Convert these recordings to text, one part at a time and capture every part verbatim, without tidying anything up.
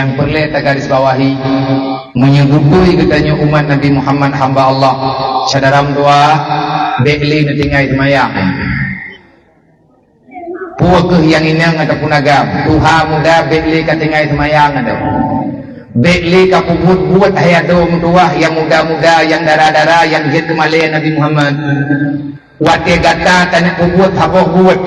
Nyang peureulée tagaris bawahi, meunyoe beutôi geutanyoe umat Nabi Muhammad hamba Allah, syedara meutuwah, bék lé neutinggai seumayang. Peue kheueh nyang inong ataupun agam, tuha muda bék lé ka tinggai seumayang adoe. Bék lé ka peubuet-buet hai adoe meutuwah nyang muda-muda, nyang dara-dara nyang jeuet keu malée Nabi Muhammad. Watée gata taneuk peubuet saboh buet,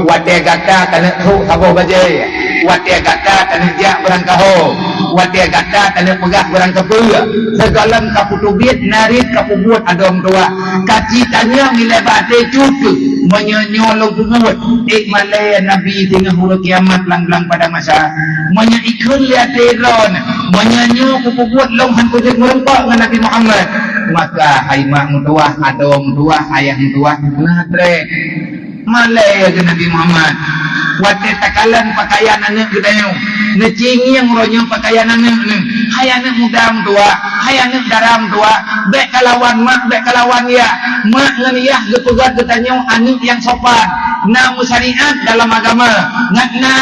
watée gata taneuk trok saboh bajée, watée gata taneuk jak beurangkaho, watée gata taneuk peugah beurangkapeue, sigohlom ka peuteubiet narit ka peubuet adoe meutuwah. Ka ci tanyong ilée bak até cut, meunyoe nyoe lôn peubuet, ék malée Nabi teungoh uroe kiamat lam blang padang mahsyar. Meunyoe ikheun lé até droeneuh, meunyoe nyoe kupeubuet lôn hán kujeuet meureumpok ngon Nabi Muhammad, maka hai mak meutuwah, adoe meutuwah, ayah meutuwah, na treb. Malée keu Nabi Muhammad. Watée takalon peukayan aneuëk geutanyoe, neucingieng uroe nyoe peukayan aneuëk nyoe. Hai aneuëk muda meutuwah, hai aneuëk dara meutuwah, bék kalawan mak, bék kalawan yah. Mak ngon yah geupeugét geutanyoe aneuëk nyang sopan, na meusyariat dalam agama, ngat na,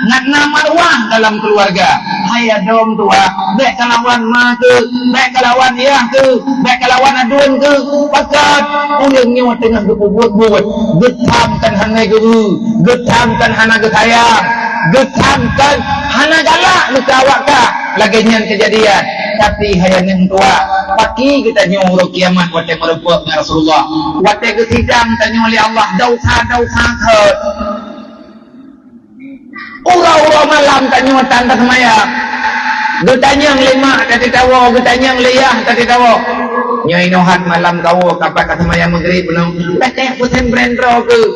ngat na marwah dalam keuluwarga. Hai adoe meutuwah, bék kalawan ma keuh, bék kalawan yah keuh, bék kalawan aduen keuh. Pakon? Ureuëng nyoe teungoh geupeubuet-buet, geutham kon hana geubri, geutham kon hana geusayang, geutham kon hana galak keu awak kah. Lagée nyan keujadian. Tapi hai aneuëk meutuwah, pakri geutanyoe uroe kiamat watée meureumpok ngon Rasulullah, watée geusidang tanyoe lé Allah, desya-desya that. Uroe-uroe malam tanyoe tan taseumayang. Geutanyong lé mak teuka tawoe, geutanyong lé yah teuka tawoe. Nyoe inoe that malam kawoe, ka pat taseumayang Maghrib bunoe. Bék puseng brand droe keuh.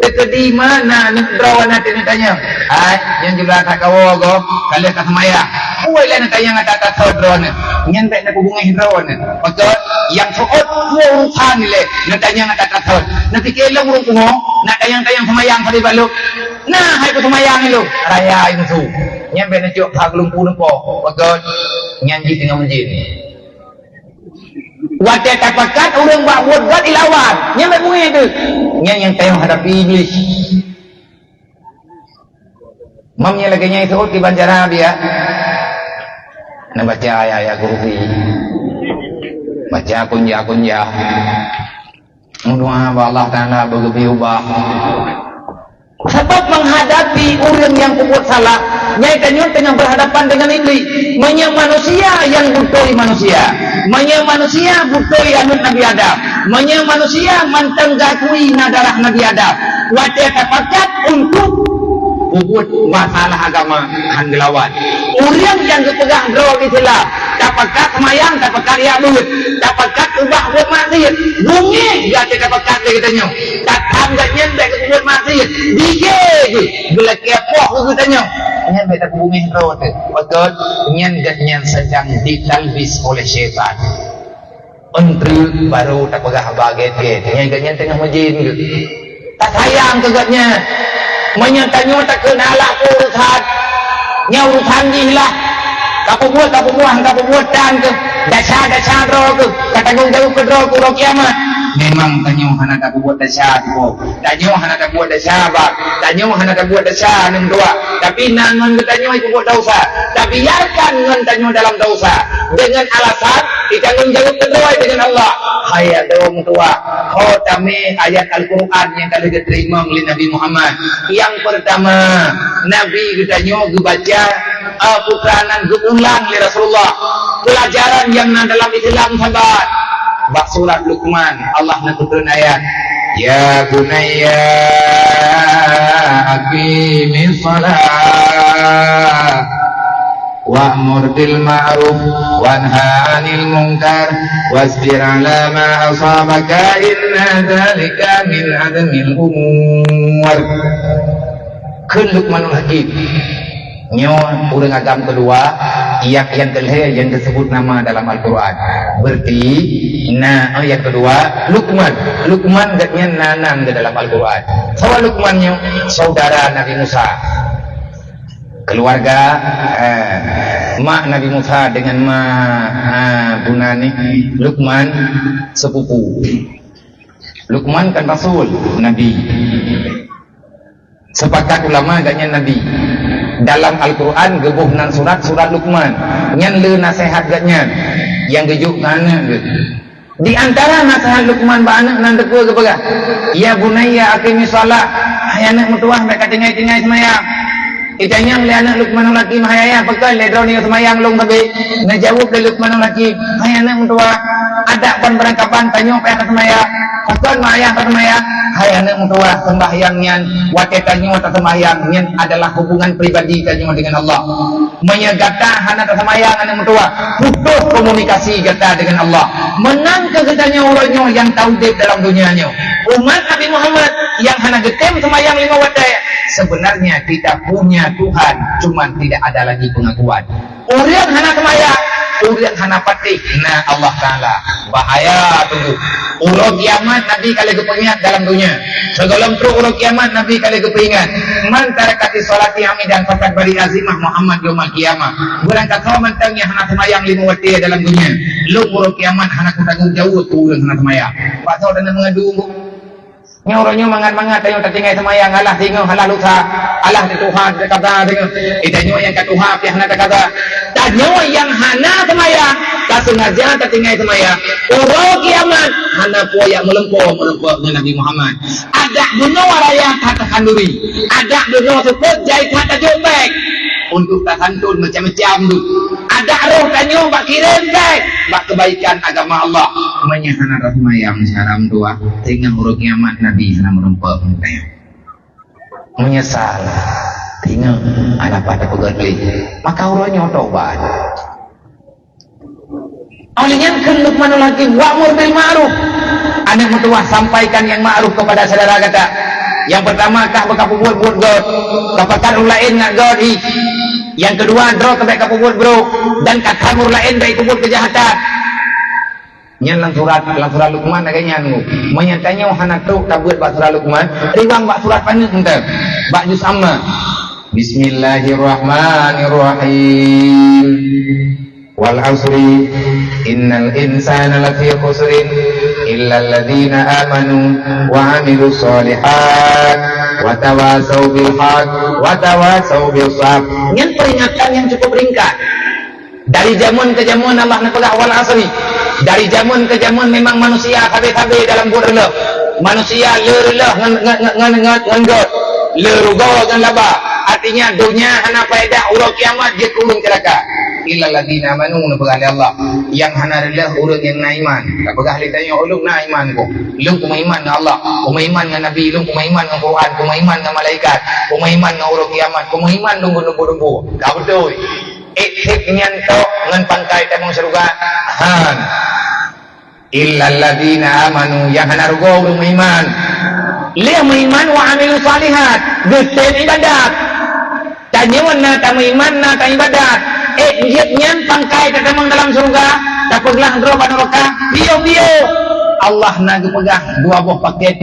Teukeudi mana neuh droe na teuka tanyong. Hai, nyang jumlah that kawoe goe, ka lheueh taseumayang. Peue lé neutanyong ata that droeneuh. Nyan bék neupeubungéh droeneuh. Pakon? Nyang seuôt peue urusan ilée neutanyong ata that. Neupike lom ureuëng pungo, na tanyong-tanyong seumayang sabe bak lôn. Na hai peuseumayang ilôn, raya ai musu. Nyan bék neucok that geulumpu neupo. Pakon? Nyan jih teungoh meujin. Watée tapakat ureuëng bak buet gét ilawan, nyan bék beungéh teuh. Nyan nyang tayong hadapi Iblih. Mam nyan lagée nyan seuôt kiban cara biya. Neubaca ayat-ayat kursi. Baca kunja-kunja. Meudoá bak Allah Taala beugeubri ubah. Sabab menghadapi ureuëng nyang peubuet salah, nyan tanyoe teungoh berhadapan dengan Iblih. Meunyoe manusia nyang beutôi manusia, meunyoe manusia beutôi aneuëk Nabi Adam, meunyoe manusia mantong gakui na darah Nabi Adam, watée tapakat untuk peubuet masalah agama hán geulawan. Ureuëng nyang geupeugah droe Islam, tapakat seumayang, tapakat jak beuet, tapakat ubah buet maksiet, beungéh gata tapakat lé geutanyoe. Tatham gét nyan bék geubuet maksiet, bigé geuh, geulakée poh keu geutanyoe. Nyan bék tapeubungéh droe teuh. Pakon? Nyan gét nyan sedang ditalbis oleh syaitan. Eunteuk barô tapeugah haba gét-gét, nyan gét nyan teungoh meujin geuh. Tasayang keu gét nyan. Meunyoe tanyoe takheun alah keu urusan, nyan urusan jih lah. Ka peubuet, ka peubuet, ka peubuet tan keuh. Desya-desya droe keuh, ka tanggong jaweueb keu droe keuh uroe kiamat. Memang tanyoe hana tapeubuet desya tuboh. Tanyoe hana tabuet desya, bang. Tanyoe hana tabuet desya, aneuk dua. Tapi na ngon geutanyoe peubuet desya. Tabiarkan ngon tanyoe dalam desya. Dengan alasan ditanggong jaweueb keudroe dengan Allah. Hai adoe meutuwah, ho tamé ayat Al-Qur'an nyang ka lheueh geuteurimong lé Nabi Muhammad. Nyang peurtama, Nabi geutanyoe geubaca, eh, peutreun geuulang lé Rasulullah. Peulajaran nyang na dalam Islam saban. Bak surat Luqman, Allah neukeutrön ayat, "Ya bunayya aqimis shalah, wa'mur bil ma'ruf, wanha 'anil munkar, wasbir 'ala ma asabaka, inna dzalika min 'azmil umur." Kheun Luqmanul Hakim. Nyoe ureuëng agam keudua, nyang, nyang keu lhée nyang teuseubut nama dalam Al-Qur'an. Berarti, na, oh, nyang keudua, Luqman. Luqman geuhnyan na nan geuh dalam Al-Qur'an. Soe Luqman nyoe? Saudara Nabi Musa. Keluarga, eh, mak Nabi Musa dengan mak, eh, buna ni, Luqman sepupu. Luqman kan rasul, nabi. Sepakat ulama geuhnyan nabi. Dalam Al-Quran geuboh nan surat, surat Luqman. Nyan le naseuhat geuh nyan nyang geujok keu aneuk geuh. Di antara naseuhat Luqman bak aneuk nan teupeue geupeugah, "Ya bunayya aqimis shalah." Hai aneuk meutuwah, bèk ka tinggai-tinggai seumayang. Itanyong lé aneuk Luqmanul Hakim, "Hai ayah, pakon lé droeneuh seumayang lôn sabé?" Neujaweueb lé Luqmanul Hakim, "Hai aneuk meutuwah, adak ban beurangkaban tanyoe payah taseumayang. Pakon ma ayah taseumayang?" Hai aneuk meutuwah, seumbahyang nyan, watèe tanyoe taseumayang, nyan adalah hubungan pribadi tanyoe dengan Allah. Meunyoe gata hana taseumayang aneuk meutuwah, putoh komunikasi gata dengan Allah. Meunan keuh geutanyoe uroe nyoe nyang taudép dalam donya nyoe. Umat Nabi Muhammad nyang hana geutem seumayang lima watèe, sebenarnya kita punya Tuhan, cuman tidak ada lagi pengakuan. Ureueng hana seumayang, ureueng hana patéh na Allah Taala. Bahaya teungku. Uroe kiamat Nabi ka lheueh geupeuingat dalam donya. Sigohlom trok uroe kiamat Nabi ka lheueh geupeuingat, "Man taraka fi sholati amidan faqad bari'a zimmahu Muhammad yaumal qiyamah." Barangkasoe mantong nyang hana seumayang lima watèe dalam donya, lôn uroe kiamat hana kutanggong jaweueb keu ureueng hana seumayang. Pakon taneuk meungadu? Nyoe uroe nyoe mangat-mangat tanyoe tatinggai seumayang, alah singoh, alah lusa, alah tatuha, takaza singoh. Eh, tanyoe nyang ka tuha pih hana takaza. Tanyoe nyang hana seumayang, ka seungaja tatinggai seumayang. Uroe kiamat hana peue jak meulumpoe, meulumpoe ngon Nabi Muhammad. Adak bunoe raya that takhanduri, adak bunoe seupôt jai that tajok bèk. Untuk tasantun macam-macam tu. Adak roh tanyoe bak kirém bèk bak keubaikan agama Allah. Meunyoe hana taseumayang syedara meutuwah, teungoh uroe kiamat Nabi hana meureumpok ngon tanyoe. Meunyeusal, teungoh hana pat tapeugöt lé, maka uroe nyoe tobat. Óh lheueh nyan kheun Luqmanul Hakim, "Wa'mur bil ma'ruf." Aneuk meutuwah, sampaikan nyang ma'ruf kepada syedara gata. Nyang peurtama, kah beuka peubuet buet göt. Kapakat ureueng laén ngat göt hi. Nyang keudua, droe kah bèk kapeubuet brôk, dan katham ureueng laén bèk peubuet keujahatan. Nyan lam surat, lam surat Luqman lagèe nyan. Meunyoe tanyoe hana trok tabeuet bak surat Luqman, riwang bak surat paneuk mantong. Bak juz Amma. Bismillahirrahmanirrahim. Wal asri, innal insana lafi khusrin, illal ladzina amanu wa amilus shalihat, wa tawasau bil haq, wa tawasau bis sabr. Nyan peringatan nyang cukup ringkat. Dari jameun ke jameun Allah neupeugah wal asri. Dari jameun ke jameun memang manusia sabe-sabe dalam buet reuloh. Manusia le reuloh ngon, ngon, ngon, ngon, ngon göt. Le rugoe ngon laba. Artinya, donya hana faedah, uroe kiamat jeuet keu ureueng ceulaka. Illal ladzina amanu, neupeugah lé Allah. Nyang hana reuloh ureueng nyang na iman. Tapeugah lé tanyoe, "Ulôn na iman ku. Lôn kumeuiman ngon Allah, kumeuiman ngon Nabi, lôn kumeuiman ngon Quran, kumeuiman ngon malaikat, kumeuiman ngon uroe kiamat, kumeuiman ngon geudumpu-dumpu." Ka beutôi. Ék-ék nyan tok ngon pangkai tamong syeuruga? Han. Illal ladzina amanu, nyang hana rugoe ureueng meuiman. Lheueh meuiman wa amilus shalihat, geutem ibadat. Tanyoe na tameuiman, na taibadat. Ék jeuet nyan pangkai tatamong dalam syeuruga, tapeuglah droe bak nuraka? Piôh-piôh. Allah na geupeugah dua boh pakèt.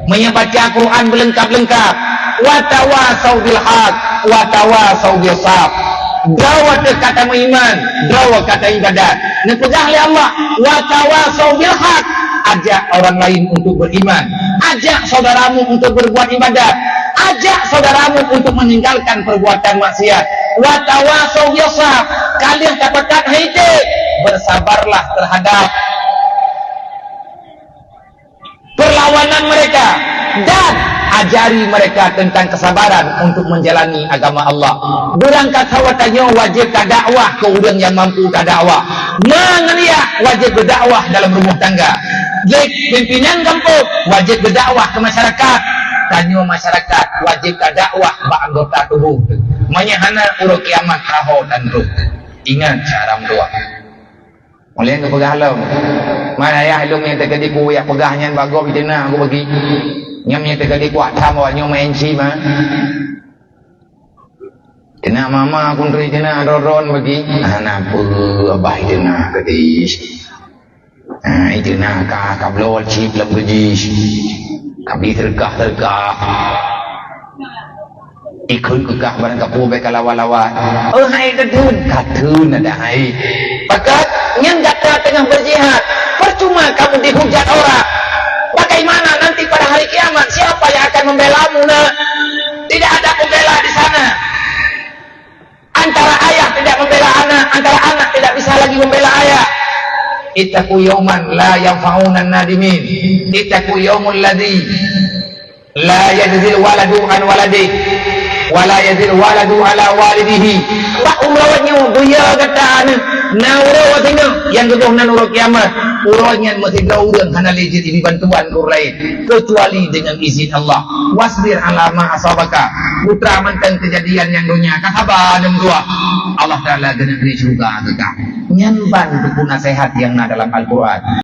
Meunyoe baca Quran beuleungkab-leungkab, "Wa tawasau bil haq, wa tawasau bis sabr." Droe teuh ka tameuiman, droe ka taibadat. Neupeugah lé Allah, "Wa tawasau bil haq." Ajak orang lain untuk beriman. Ajak saudaramu untuk berbuat ibadat. Ajak saudaramu untuk meninggalkan perbuatan maksiat. "Wa tawasau bis sabr." Ka lheueh tapakat hai teuh, bersabarlah terhadap perlawanan mereka, dan ajari mereka tentang kesabaran untuk menjalani agama Allah. Beurangkat sawa tanyoe wajéb tadakwah keu ureueng nyang mampu tadakwah. Ma ngon yah wajéb geudakwah dalam rumoh tangga. Lé pimpinan gampông wajéb geudakwah keu masyarakat. Tanyoe masyarakat wajéb tadakwah bak anggota tuboh teuh. Meunyoe hana, uroe kiamat ka ho tan trok. Ingat, syedara meutuwah. Ulèe geupeugah lom, "Man ayah lôn nyang teukeudi ku jak peugah nyan bak gob i teuna ku bagi. Nyan nyang teukeudi ku atam awak nyoe main sim, ha." Teuna mama ku neuturi teuna droe-droe bagi. "Hana peue, abah i teuna keudéh. Ha, i teuna ka, ka bloe cit lom keudéh. Ka bri seudeukah-seudeukah." Ikheun keu kah barang kapeue bèk kalawa-lawa. Oh, hai ka theun, ka theun adak hai. Pakon nyan gata teungoh berjihad, percuma kamu dihujat orang. Bagaimana nanti pada hari kiamat, siapa yang akan membelamu, nak? Tidak ada pembela di sana. Antara ayah tidak membela anak, antara anak tidak bisa lagi membela ayah. Ittaqu yauman la yanfa'u nadimin. Ittaqu yaumul ladzi la yajzil waladu an waladihi, wa la yajzil waladu ala walidihi. Bak uroe nyoe, beuya gata aneuk, na uroe singoh nyang geuboh nan uroe kiamat. Uroe nyan meusidroe ureueng hana lé jeuet jibantuan ureueng laén, keucuali deungon izin Allah. Wasbir ala ma asabaka. Putra mantong keujadian nyang donya, ka saba deungon Allah Taala geuneuk bri syeuruga keu kah. Nyan ban buku naseuhat nyang na dalam Al-Quran.